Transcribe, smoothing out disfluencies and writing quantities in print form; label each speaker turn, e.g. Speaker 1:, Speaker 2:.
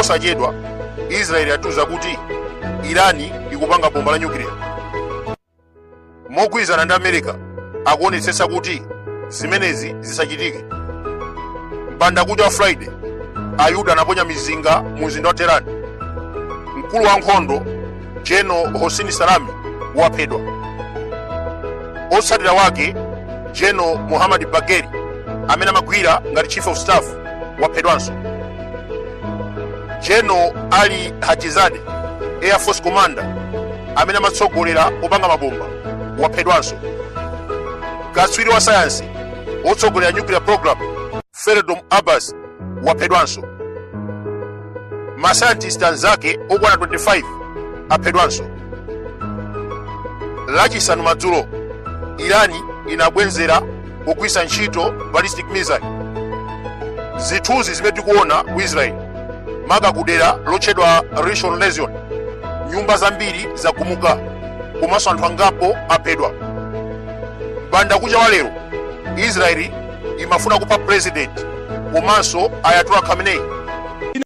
Speaker 1: Posachedwa Israeli yatiuza kuti Irani ikupanga bomba la nyukiliya. Mogwirizana ndi America akuonetsetsa kuti zimenezi zisachitike. Mbandakucha wa Friday, Ayuda anaponya mizinga mu mzinda wa Tehran. Mkulu wa nkhondo General Hossein Salami waphedwa. Otsatira wake General Mohammad Bagheri, amene amagwira ngati chief of staff, waphedwanso. General Ali Hajizade, air force commander amene amatsogolera popanga mabomba, waphedwanso. Katswiri wa sayansi wotsogolera nuclear program Feridun Abbas waphedwanso. Mascientist anzake okwana 25 aphedwanso. Lachisanu madzulo Irani inabwenzera pogwiritsa ntchito ballistic missile. Zithunzi zimene tikuona ku Israel, maka kudera lotchedwa Rishon LeZion, nyumba zambiri zagumuka komanso anthu angapo aphedwa. Mbandakucha wa lero Israeli imafuna kupha president komanso Ayatollah Khamenei.